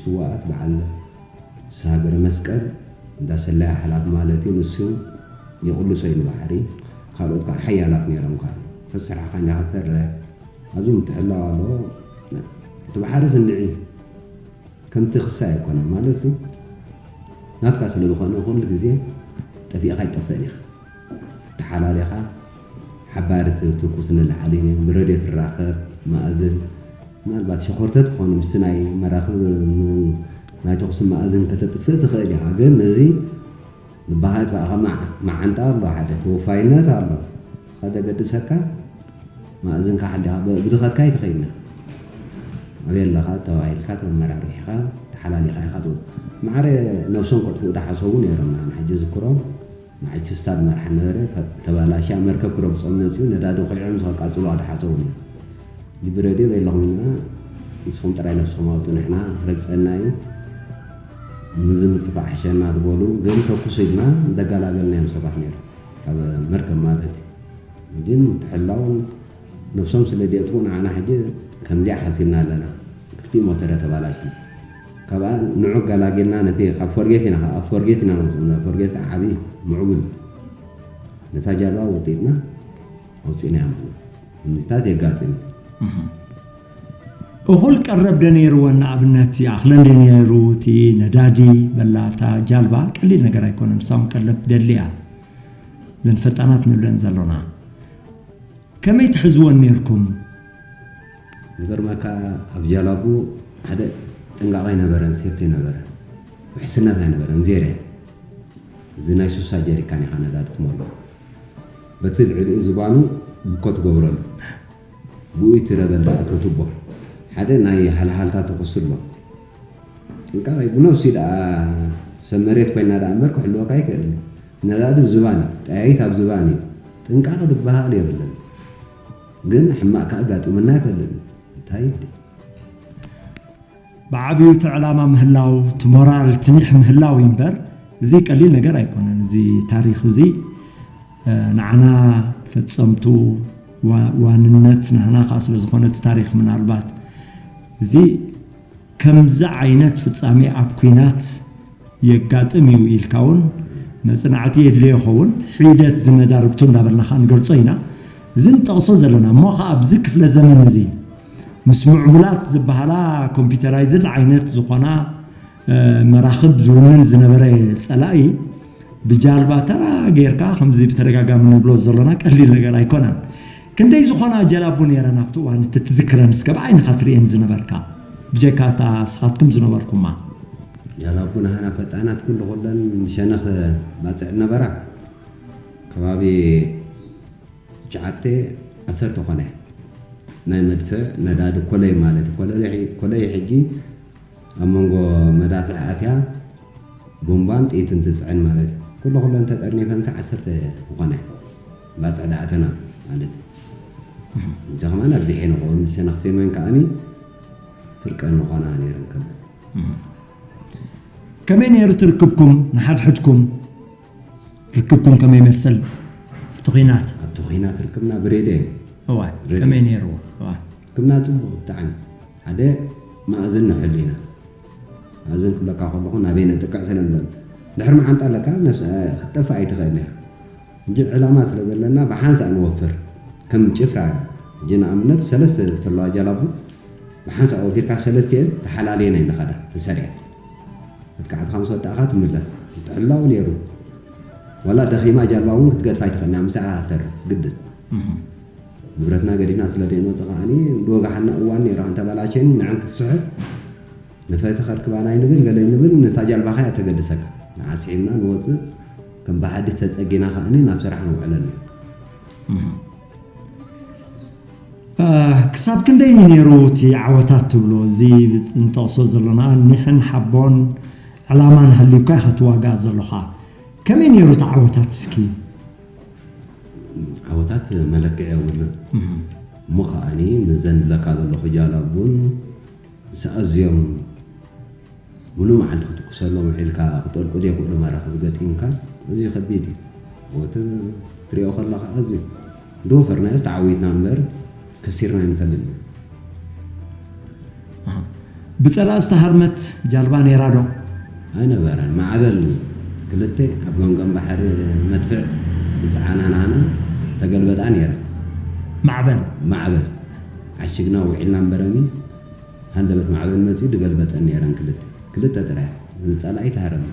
ስዋኣት በዓል ንስሃ ገብረ መስቀል እንዳ ሰላይ ሓላፊ ማለት እዩ። ንሱ የቕልሶ እዩ ንባሕሪ። ካልኦት ከዓ ሓያላት ነይሮም ከዓ ተሰራሕካ እንዲኻ ትሰርሕ ኣብዚ ምትሕላው ኣለዎ። እቲ ባሕሪ ዝንዒ ከምቲ ክሳይ ኣይኮነን ማለት እዩ። ናትካ ስለ ዝኾነ ኩሉ ግዜ ጠፊእኻ ኣይጠፍእን ኢኻ። ትተሓላሊኻ ሓባሪ ትትኩስ ንላዕሊ ብረድዮ ትራኸብ መኣዝን ምናልባት ሸኾርተት ክኾኑ ምስ ናይ መራኽብ ናይ ተኹሲ መኣዝን ከተጥፍእ ትኽእል ኢኻ። ግን ነዚ ልባኻ ይጥፋእኻ መዓንጣ ኣሎ፣ ሓደ ተወፋይነት ኣሎ። ከደገድሰካ ማእዝንካ ሓሊኻ ብድኸትካ ኣይትኸይድና። ኣበይ ኣለኻ ተባሂልካ ተመራሪሕኻ ተሓላሊኻ ኢኻ ትወፅእ። ማዕረ ነብሶም ከጥፍኡ ዳሓሰቡ ነይሮም። ንሕና ሕጂ ዝክሮም ንዓይ ችስታ ዝመርሓ ነበረ። ተባላሽያ መርከብ ክረግፆም መፅኡ ነዳዲ ኩዒዖም ዝኸቃፅሉ ዳሓሰቡ ነይሮም። ብረድዮ በለኹም ኢና ንስኹም ጥራይ ነብስኹም ኣውፁ ንሕና ረግፀና እዩ። ምዚ ምጥፋእ ሕሸና ዝበሉ ግን ተኩሱ ኢልና እንደጋላገልናዮም ሰባት ነይሩ ካብ መርከብ ማለት እዩ። ግን ትሕላውን ነብሶም ስለ ዲየጥፉ ንዓና ሕጂ ከምዚኣ ሓሲብና ኣለና። ክፍቲ ሞተረ ተባላሽ ካብኣ ንዑ ጋላጌልና ነቲ ካብ ፎርጌት ኢና ኣብ ፎርጌት ኢና ነውፅእ ፎርጌት ዓብዪ ምዕቡል ነታ ጃልባ ወጢጥና ኣውፂእናያ ማለት ከምዚታት የጋጥም። እኹል ቀረብ ደ ነይርወን ንኣብነት ይኣኽለን ደ ነይሩ እቲ ነዳዲ በላ እታ ጃልባ ቀሊል ነገር ኣይኮነን ንሳውን ቀለብ ደልያ ዘን ፈጣናት ንብለን ዘሎና ከመይ ትሕዝወን ነይርኩም ዝገርመካ ኣብ ጃላቡ ሓደ ጥንቃቐ ኣይነበረን ሴፍቲ ኣይነበረን ውሕስነት ኣይነበረን ዜረ እዚ ናይ ሱሳ ጀሪካን ኢኻ ነዳዲ ትመልኦ በቲ ልዕሊኡ ዝባኑ ብኮ ትገብረሉ ብኡ ይትረበል ደኣ እቲ ቱቦ ሓደ ናይ ሃልሃልታ ተኹሲ ኣሎ ጥንቃቐ እዩ ብነብሲ ደኣ ሰብ መሬት ኮይና ደኣ እምበር ክሕልወካ ይክእል እዩ ነዳዲ ዝባን እዩ ጠያይት ኣብ ዝባን እዩ ጥንቃቐ ዝበሃል የብለን ግን ሕማቕ ከኣ ኣጋጢሙና ኣይፈልጥን እንታይ ይብል ብዓብዩ እቲ ዕላማ ምህላው እቲ ሞራል ትኒሕ ምህላው እዩ እምበር እዚ ቀሊል ነገር ኣይኮነን እዚ ታሪክ እዚ ንዓና ፈፀምቱ ዋንነት ናህና ከዓ ስለዝኮነ እቲ ታሪክ ምናልባት እዚ ከምዚ ዓይነት ፍፃሜ ኣብ ኩናት የጋጥም እዩ ኢልካ እውን መፅናዕቲ የድልዮ ይኸውን ሒደት ዝመዳርግቱ እንዳበልና ከዓ ንገልፆ ኢና እዚ ንጠቕሶ ዘለና እሞ ከዓ ኣብዚ ክፍለ ዘመን እዚ ምስ ምዕቡላት ዝበሃላ ኮምፒውተራይዝድ ዓይነት ዝኾና መራኽብ ዝውንን ዝነበረ ፀላኢ ብጃልባ ተራ ጌርካ ከምዚ ብተደጋጋሚ ንብሎ ዘሎና ቀሊል ነገር ኣይኮነን። ክንደይ ዝኾና ጀላቡ ነይረን ኣብቲ እዋን እቲ ትዝክረን እስከ ብዓይንኻ ትርእየን ዝነበርካ ብጀካ እታ ስኻትኩም ዝነበርኩማ? ጃላቡ ናህና ፈጣናት ኩሉ ኩለን ብሸነኽ ባፅዕ ነበራ ከባቢ ትሽዓተ ዓሰርተ ኮነ ናይ መድፍዕ ነዳዲ ኮለይ ማለት ኮለይ ሕጂ ኣብ መንጎ መዳፍዕ ኣትያ ቡምባን ጥይትን ትፅዕን ማለት ኩሉ ኩለን ተጠርኒፈንሳ ዓሰርተ ዝኾነ ባፅዕ ዳኣተና ማለት እዚ ከማን ኣብዚ ሐ ንኸውን ብሰናክሴመን ከኣኒ ፍርቀ ንኾና ነይረን ከማን ከመይ ነይሩ ትርክብኩም ንሓድሕድኩም ርክብኩም ከመይ ይመስል ኣብቲ ኹናት ኣብቲ ኹናት ርክብና ብሬድዮ እዩ እዋ ከመይ ነይርዎ እዋ ርክብና ፅቡቅ ብጣዕሚ ሓደ ማእዝን ንሕሉ ኢና ማእዝን ክብለካ ከለኹ ናበይ ነጥቅዕ ስለ ንብል ድሕሪ መዓንጣ ኣለካ ክትጠፍእ ኣይትኽእል እያ እንጂ ዕላማ ስለ ዘለና ብሓንሳእ ንወፍር ከም ጭፍራ ሕጂ ንኣብነት ሰለስተ ተለዋ ጃላቡ ብሓንሳእ ወፊርካ ሰለስቲኤን ተሓላልየን እየን ዝኸዳ ተሰሪዐን መጥቃዕትኻ ምስ ወዳእኻ ትምለስ ትሕላው ነይሩ ዋላ ደኺማ ጃልባ እውን ክትገድፋ ኣይትኽእልና ምሳኣ ሃተር ግድን ንብረትና ገዲፍና ስለ ዘይንወፅእ ከዓኒ ዝወጋሓና እዋን ነይሩ ኣንተባላሸኒ ንዕን ክትስሕብ ንፈቲ ከርክባና ይንብል ገለ ይንብል ነታ ጃልባ ኸያ ተገድሰካ ንዓ ስሒብና ንወፅእ ከም ብሓዲ ተፀጊና ከዓኒ ናብ ስራሕ ንውዕለሉ ክሳብ ክንደይ እዩ ነይሩ እቲ ዓወታት ትብሎ እዚ ንጠቕሶ ዘሎና ኒሕን ሓቦን ዕላማን ሃልዩካ ኢኻ ትዋጋእ ዘለኻ ከመይ ነይሩ እቲ ዓወታት እስኪ ዓወታት መለክዕ የብሉን እሞ ከዓኒ ምዘን ዝብለካ ዘለኹ ጃላቡን ምስ ኣዝዮም ሙሉእ መዓልቲ ክትኩሰሎም ውዒልካ ክጠልቁ ዘይክእሉ መራኽብ ገጢምካ ኣዝዩ ከቢድ እዩ። እቲ ክትሪኦ ከለኻ ኣዝዩ እንዶ ወፈርናዮስ ተዓዊትና እምበር ከሲርና ኣይንፈልጥን። ብፀላእ ዝተሃርመት ጃልባ ነይራ ዶ? ኣይነበረን። ማዕበል ክልተ ኣብ ገምገም ባሕሪ መድፍዕ ብዝዓናናና ተገልበጣ ነይረን። ማዕበል። ማዕበል ዓሽግና ውዒልና እምበረኒ፣ ሃንደበት ማዕበል መፂኡ ድገልበጠን ነይረን። ክልተ ክልተ ጥራይ። ጸላኢ ተሃረመ።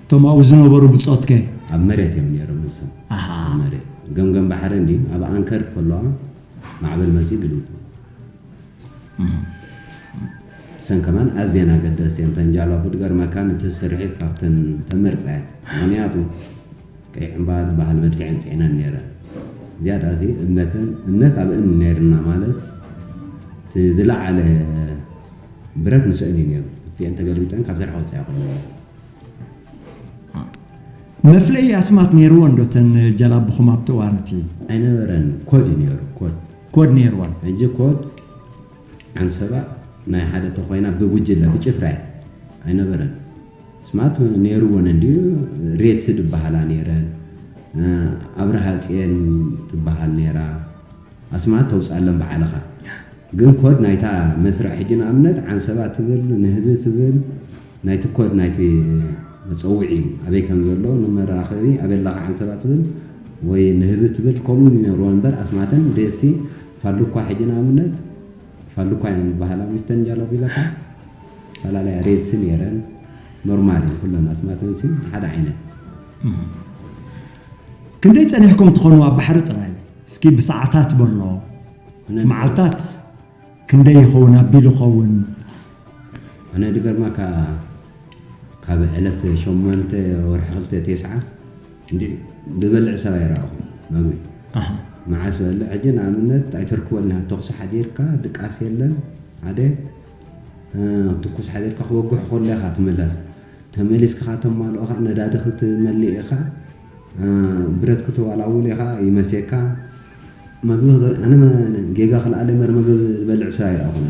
እቶም ኣብኡ ዝነበሩ ብጾትከ? ኣብ መሬት እዮም ነይሮም ንሶም። ኣሃ። ኣብ መሬት ገምገም ባሕሪ እንዲ ኣብ ኣንከር ከለዋ ማዕበል መፂኡ ግልብጥ። እሰን ከማን ኣዝየን ኣገደስቲ እየን። ተንጃሎ ብድገርመካ ንትስርሒት ካብተን ተመርፀ እየን። ምክንያቱ ቀይሕ ዕምባ ዝበሃል መድፍዐን ፅዒነን ነይረ። ዝያዳ እዚ እምነተን እምነት ኣብ እምኒ ነይርና ማለት እቲ ዝለዓለ ብረት ምስአን እዩ ነይሩ። እቲአን ተገልቢጠን ካብ ስራሕ ወፃኢ ኮይኑ መፍለይ ኣስማት ነይርዎ እንዶ ተን ጀላብኹም ኣብቲ እዋን እቲ? ኣይነበረን። ኮድ እዩ ነይሩ። ኮድ ኮድ ነይርወን። ሕጂ ኮድ ዓንሰባ ናይ ሓደ ተኮይና ብጉጅለ ብጭፍራ እያ። ኣይነበረን። ስማት ነይርወን እንዲዩ። ሬትስ ዝበሃላ ነይረን። ኣብርሃ ፅየን ትበሃል ነይራ። ኣስማት ተውፅኣለን በዓልኻ። ግን ኮድ ናይታ መስርዕ ሕጂ ንኣብነት ዓንሰባ ትብል፣ ንህቢ ትብል፣ ናይቲ ኮድ ናይቲ መፀውዒ ኣበይ ከም ዘሎ ንመራኸቢ ኣበይ ኣለኻ ዓንሰባ ትብል ወይ ንህቢ ትብል ከምኡ ይነግርዎ እምበር ኣስማተን ደሲ ፋሉኳ ሕጂ ንኣብነት ፋሉኳ እየን ዝበሃላ ምስተን ጃሎ ቢለካ ፈላለያ ሬድሲ ነይረን ኖርማል እዩ ኩለን ኣስማተን ሲ ሓደ ዓይነት ክንደይ ጸኒሕኩም ትኾኑ ኣብ ባሕሪ ጥራይ እስኪ ብሰዓታት በሎ እቲ መዓልታት ክንደይ ይኸውን ኣቢሉ ኸውን ኣነ ድገርመካ ካብ ዕለት ሸሞንተ ወርሒ ክልተ ቴስዓ እንዲ ዝበልዕ ሰብ ኣይረኣኹ መግቢ መዓስ በልዕ ሕጂ ንኣብነት ኣይተርክበልና ተኹሲ ሓዲርካ ድቃስ የለን ሓደ ትኩስ ሓዲርካ ክወግሑ ከሎ ኢኻ ትምለስ ተመሊስካ ተማልኦ ኸዓ ነዳዲ ክትመልእ ኢኻ ብረት ክትዋላውል ኢኻ ይመሴካ መግቢ ኣነ ጌጋ ክልኣለ መር ምግብ ዝበልዕ ሰብ ኣይረኣኹን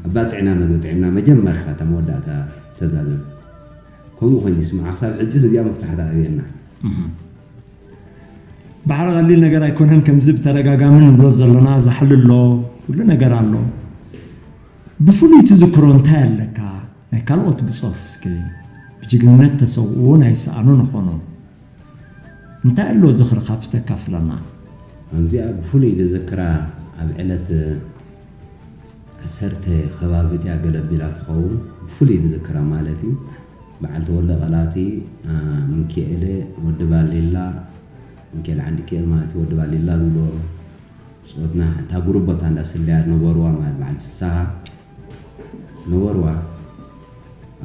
ኣባፅዕና ምግቢ ጥዕምና መጀመርታ እታ መወዳእታ ተዛዘም ከምኡ ኮይኑ ይስማዓ ክሳብ ሕጂ እዚኣ መፍታሕታ ኣብየና ባሕሪ ቀሊል ነገር ኣይኮነን ከምዚ ብተደጋጋሚ ንብሎ ዘለና ዛሕሊ ኣሎ ኩሉ ነገር ኣሎ ብፍሉይ ትዝክሮ እንታይ ኣለካ ናይ ካልኦት ብፆት እስኪ ብጅግንነት ተሰውኡ ናይ ሰኣኑ ንኾኑ እንታይ ኣሎ ዝኽሪ ካብ ዝተካፍለና ኣብዚኣ ብፍሉይ ዝዝክራ ኣብ ዕለት ዓሰርተ ከባቢ ድያ ገለ ቢላ ትኸውን ብፍሉይ ዝዝክራ ማለት እዩ በዓል ተወልደ ቀላቲ ምኪኤለ ወዲ ባሊላ ምኪኤል ዓንዲ ኪኤል ማለት እዩ ወዲ ባሊላ ዝብሎ ብፆትና እታ ጉሩቦታ እንዳ ስለያ ነበርዋ ማለት በዓል ፍስሃ ነበርዋ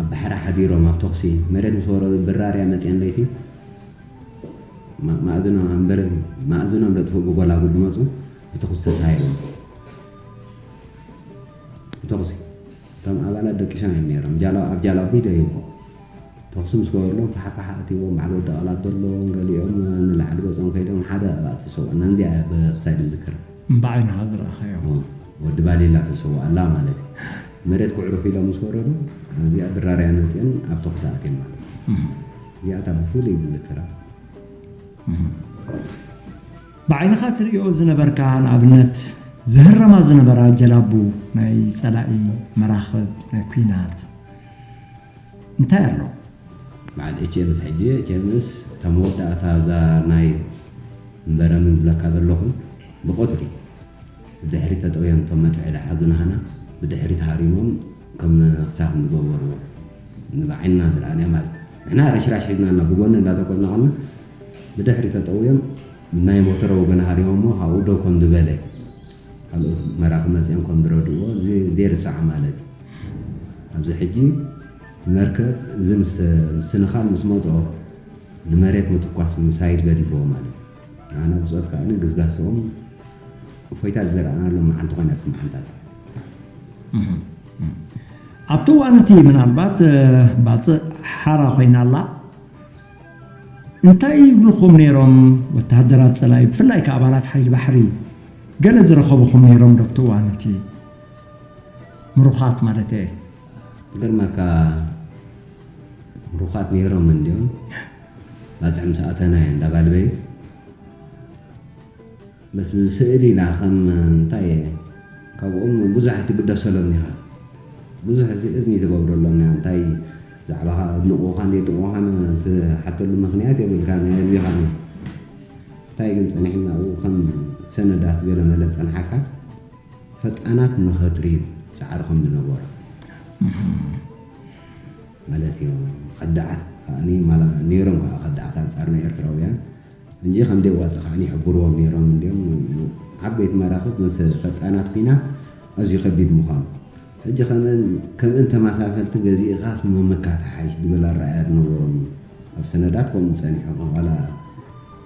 ኣብ ባሕሪ ሓዲሮም ኣብ ተኹሲ መሬት ምስ ወረዱ ብራርያ መፅአን ለይቲ ማእዝኖም ኣንበር ማእዝኖም ለጥፍኡ ብጎላጉል መፁ ብተኹሲ ተሳሂሮም ብተኹሲ እቶም ኣባላት ደቂሶም እዮም ነይሮም ጃላዊ ኣብ ጃላዊ ዶ ይብሎ ተኹሲ ምስ ገበርሎም ፋሓፋሓ ኣትዎም በዓል ወዲ ቃላት ዘለዎም ገሊኦም ንላዕሊ ገፆም ከይዶም ሓደ ኣባእቲ ዝሰውኣና እንዚኣ ብክሳይ ዝዝክር እምበዓይንኻ ዝረኣኻዮ ወዲ ባሊላ ተሰውኣላ ማለት እዩ መሬት ክዕርፉ ኢሎም ምስ ወረዱ ኣብዚኣ ብራርያ መፅአን ኣብ ተኹሲ ኣትዮም ማለት እዩ እዚኣ እታ ብፍሉይ ዝዝክራ ብዓይንኻ ትርእዮ ዝነበርካ ንኣብነት ዝህረማ ዝነበራ ጀላቡ ናይ ጸላኢ መራኽብ ናይ ኲናት እንታይ ኣሎ? በዓል ኤችኤምስ ሕጂ ኤችኤምስ እታ መወዳእታ እዛ ናይ እምበረምን ዝብለካ ዘለኹ ብቐትሪ ብድሕሪት ተጠውዮም እቶም መድፍዒ ዝሓዙ ናህና ብድሕሪት ሃሪሞም ከም ክሳብ ዝገበርዎ ንብዓይንና ዝረኣናዮ ማለት ንሕና ረሽራሽ ሒዝናና ብጎኒ እንዳተኮዝና ከና ብድሕሪት ተጠውዮም ናይ ሞተር ወገን ሃሪሞሞ ካብኡ ደው ከም ዝበለ ካልኦት መራኽብ መፂኦም ከም ዝረድእዎ ዘይርሳዕ ማለት እዩ ኣብዚ ሕጂ መርከብ እዚ ምስንኻል ምስ መፅኦ ንመሬት ምትኳስ ሚሳይል ገዲፍዎ ማለት እዩ ንዓና ብፆት ከዓ ግስጋስኦም እፎይታ ዝዘራእናሎም መዓልቲ ኮይና ስምዓንታት ኣብቲ እዋን እቲ ምናልባት ባፅእ ሓራ ኮይና ኣላ እንታይ ይብልኹም ነይሮም ወተሃደራት ፀላኢ ብፍላይ ከ ኣባላት ሓይሊ ባሕሪ ገለ ዝረኸብኹም ነይሮም ዶ ኣብቲ እዋን እቲ ምሩኻት ማለት እየ ግርመካ ምሩኻት ነይሮም እንዲዮም ባፅዕ ምስ ኣተና እየ እንዳ ባልበይ በስ ስእሊ ኢና ከም እንታይ ካብኦም ብዙሕ ትግደሰሎም ኢኻ ብዙሕ እዚ እዝኒ ትገብረሎም እያ እንታይ ዛዕባኻ ኣድንቑኻን የድንቑኻን ትሓተሉ ምኽንያት የብልካን ኣየድልኻን እዩ እንታይ ግን ጸኒሕና ኣብኡ ከም ሰነዳት ገለ መለ ጸንሓካ ፈጣናት ንኸጥርዩ ጻዕሪ ከም ዝነበሮ ማለት እዩ። ከዳዓት ከዓኒ ማላ ነይሮም ከዓ ከዳዓት ኣንጻር ናይ ኤርትራውያን እንጂ ከም ደዋፀ ከዓኒ ይሕብርዎም ነይሮም እንዲዮም። ዓበይቲ መራኽብ ምስ ፈጣናት ኲናት ኣዝዩ ከቢድ ምዃኑ ሕጂ ከምእን ከምእን ተመሳሰልቲ ገዚእኻስ ምምካት ሓይሽ ዝብል ኣረኣእያ ዝነበሮም እዩ። ኣብ ሰነዳት ከምኡ ጸኒሑ ዋላ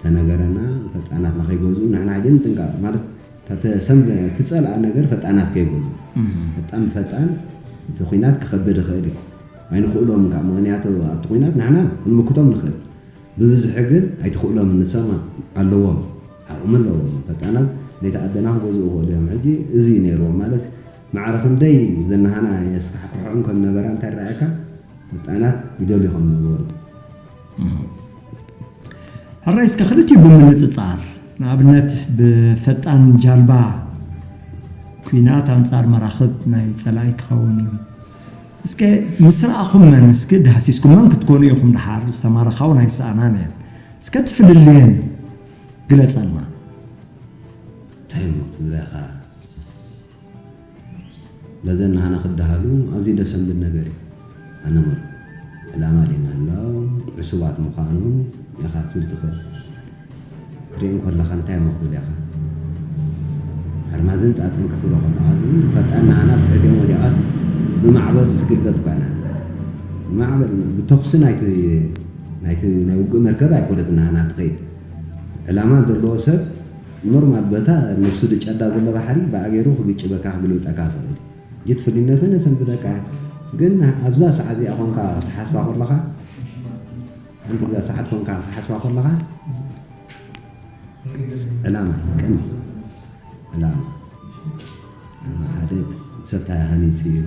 ተነገረና ፈጣናት ንኸይገዝኡ ንሕና ሕጂ ንጥንቀቕ ማለት እታ ተሰም ትጸልኣ ነገር ፈጣናት ከይገዝኡ ፈጣን ፈጣን እቲ ኲናት ክኸብድ ይኽእል እዩ ኣይንኽእሎም ከዓ ምኽንያቱ ኣብቲ ኲናት ንሕና ክንምክቶም ንኽእል ብብዝሒ ግን ኣይትኽእሎም ንሶም ኣለዎም ዓቕሚ ኣለዎም ፈጣናት ነቲ ኣደና ክገዝኡ ይኽእሉ እዮም ሕጂ እዚ እዩ ነይርዎም ማለት ማዕረ ክንደይ ዘናሃና የስካሕክሖም ከም ነበራ እንታይ ረኣየካ ፈጣናት ይደልዩ ከም ነበሩ ሕራይ እስከ ክልቲኡ ብምንፅፃር ንኣብነት ብፈጣን ጃልባ ኲናት ኣንፃር መራኽብ ናይ ፀላኢ ክኸውን እዩ እስከ ምስ ረኣኹመን እስኪ ዳህሲስኩመን ክትኮኑ ኢኹም ድሓር ዝተማረኻ እውን ኣይሰኣናን እየን እስከ ትፍልልየን ግለፀልና እንታይ እሞ ትብለኻ በዘን ንሃና ክደሃሉ ኣዝዩ ደስ ዘብል ነገር እዩ ኣነ ሞ ዕላማ ደይምህላው ዕሱባት ምዃኖም ኢኻ ትብል ትኽእል ክትርኢ እንከለኻ እንታይ እሞ ክትብል ኢኻ ሓርማዝን ፃፀን ክትብሎ ከለኻ ፈጣን ንሃና ትሕቲኦም ወዲቓስ ብማዕበል ትግልበጥ ኮይና ብማዕበል ብተኹሲ ናይቲ ናይቲ ናይ ውግእ መርከብ ኣይኮነት ንሃና ትኸይድ ዕላማ ዘለዎ ሰብ ኖርማል በታ ንሱ ዝጨዳ ዘሎ ባሕሪ ብኣገይሩ ክግጭበካ ክግልብጠካ ይኽእል እዩ። እቲ ፍልይነቱ ነሰንብደካ እያ። ግን ኣብዛ ሰዓት እዚኣ ኮንካ ክትሓስባ ከለኻ ሓንቲ እዛ ሰዓት ኮንካ ክትሓስባ ከለኻ ዕላማ እዩ ቀንዲ ዕላማ ዕላማ ሓደ ሰብ እንታይ ሃኒፂ እዩ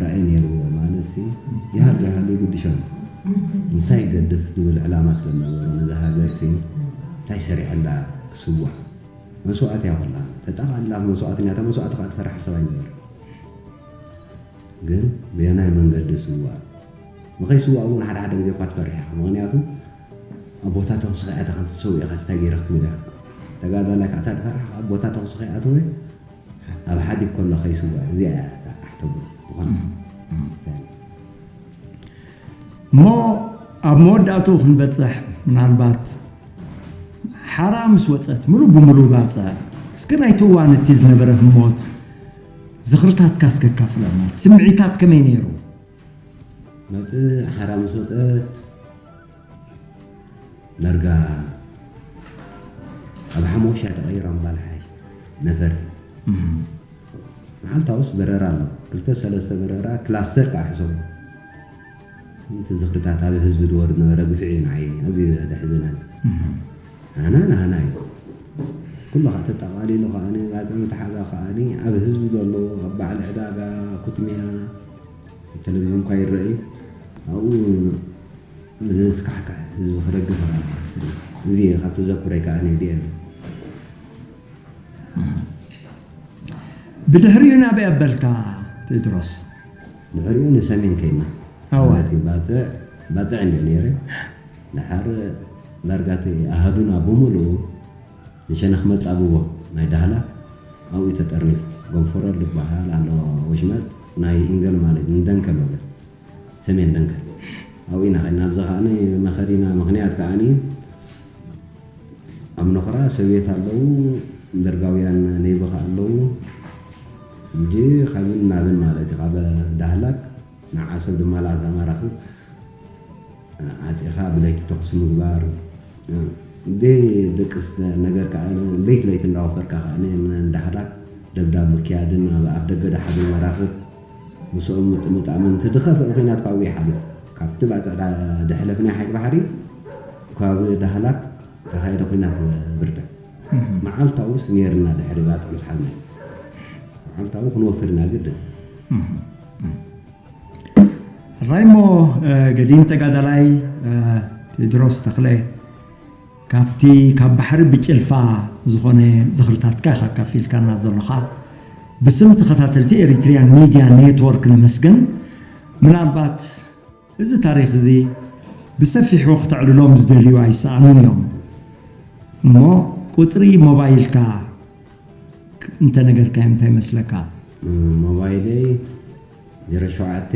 ራእይ ነይርዎ ማለት ሲ ይሃሉ ይሃሉ ይጉድሾም እንታይ ይገድፍ ዝብል ዕላማ ስለነበሮ ነዛ ሃገር ሲ እንታይ ሰሪሐላ ክስዋዕ መስዋእቲ እያ ኩላ ተጠቓሊላ መስዋእቲ እያ መስዋእቲ ከዓ ትፈርሕ ሰብ ኣይነበር ግን ብየናይ መንገዲ ስዋእ ንኸይስዋእ እውን ሓደ ሓደ ግዜ እኳ ትፈርሕ ኢኻ ምክንያቱ ኣብ ቦታ ተኹሲ ከይኣተኻ እንተሰዊእኻ እንታይ ገይረ ክትብል ኢኻ ተጋዳላይ ከዓ ታድፈርሕ ኣብ ቦታ ተኹሲ ከይኣተወ ኣብ ሓዲግ ከሎ ከይስዋእ እዚኣ እያ እታ ኣሕተጉ ዝኾነ እሞ ኣብ መወዳእትኡ ክንበፅሕ ምናልባት ሓራ ምስ ወፀት ሙሉእ ብሙሉእ ባፅዕ እስከ ናይቲ እዋን እቲ ዝነበረ ህሞት ዝኽርታትካ እስከ ካፍለና ስምዒታት ከመይ ነይሩ መፅእ ሓራ ምስ ወፀት ዳርጋ ኣብ ሓሙሻ ተቐይሮም ባልሓይ ነፈርቲ መዓልታውስ በረራ ኣሎ ክልተ ሰለስተ በረራ ክላስተር ከዓ ሕሰቡ እቲ ዝኽርታት ኣብ ህዝቢ ዝወርድ ነበረ ግፍዒ ንዓይ ኣዝዩ ደሕዝነኒ ኣና ናህና እዩ ኩሉ ከዓ ተጠቓሊሉ ከዓ ባፅዕ ምትሓዛ ከዓ ኣብ ህዝቢ ዘሎ ኣብ በዓል ዕዳጋ ኩትሚያ ቴሌቪዝን እኳ ይረአ እዩ ኣብኡ ዝስካሕካሕ ህዝቢ ክደግፍ እዚ ካብ ተዘክሮይ ከዓ ዲኤል ብድሕሪኡ ናበይ ኣበልካ ቴድሮስ ድሕሪኡ ንሰሜን ከይድና ማለት እዩ ባፅዕ ባፅዕ እንደ ነይረ ድሓር ዳርጋቲ ኣሃዱና ብምሉኡ ንሸነኽ መፃብቦ ናይ ዳህላ ኣብኡ ተጠርኒፉ ጎንፈሮ ዝበሃል ኣሎ ወሽመጥ ናይ ኢንገል ማለት ንደንከል ወገን ሰሜን ደንከል ኣብኡ ኢና ከድና ኣብዚ ከዓ መኸዲና ምክንያት ከዓ ኣብ ነኽራ ሰብየት ኣለዉ ደርጋውያን ነይበኻ ኣለዉ እንጂ ካብን ናብን ማለት እዩ ካብ ዳህላክ ንዓሰብ ድማ ላዛ መራኽብ ዓፂኻ ብለይቲ ተኹሲ ምግባር ደይ ደቅስ ነገር ከዓ ለይቲ ለይቲ እንዳወፈርካ ከዓ እንዳህላክ ደብዳብ ምክያድን ኣብ ኣፍ ደገ ዳሓብን መራኽብ ምስኦም ምጥምጣምን እቲ ድኸፍእ ኩናት ካብኡ ይሓልፍ ካብቲ ባፅዕ ድሕለፍናይ ሓይሊ ባሕሪ ካብ ዳህላክ ተኻየደ ኩናት ብርትዕ መዓልታውስ ነይርና ድሕሪ ባፅዕ ምስ ሓልና መዓልታዊ ክንወፍር ኢና ግድን ሕራይ እሞ ገዲም ተጋዳላይ ቴድሮስ ተኽለ ካብቲ ካብ ባሕሪ ብጭልፋ ዝኾነ ዝኽርታትካ ኢኻ ካፊልካና ዘለኻ ብስም ተኸታተልቲ ኤሪትሪያን ሚድያ ኔትወርክ ነመስግን ምናልባት እዚ ታሪኽ እዚ ብሰፊሑ ክተዕልሎም ዝደልዩ ኣይሰኣኑን እዮም እሞ ቁፅሪ ሞባይልካ እንተነገርካዮም እንታይ ይመስለካ? ሞባይለይ ዜሮ ሸውዓተ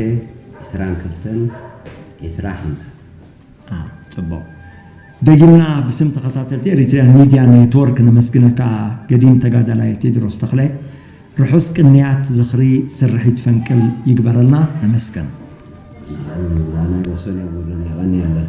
ዕስራን ክልተን ዕስራ ሓምሳ። ጽቡቕ። ደጊምና ብስም ተኸታተልቲ ኤሪትሪያን ሚድያ ኔትወርክ ነመስግነካ። ገዲም ተጋዳላይ ቴድሮስ ተኽለ፣ ርሑስ ቅንያት ዝኽሪ ስርሒት ፈንቅል ይግበረልና። ነመስገን። ናይ ወሰን የብሉን። የቐንየለን።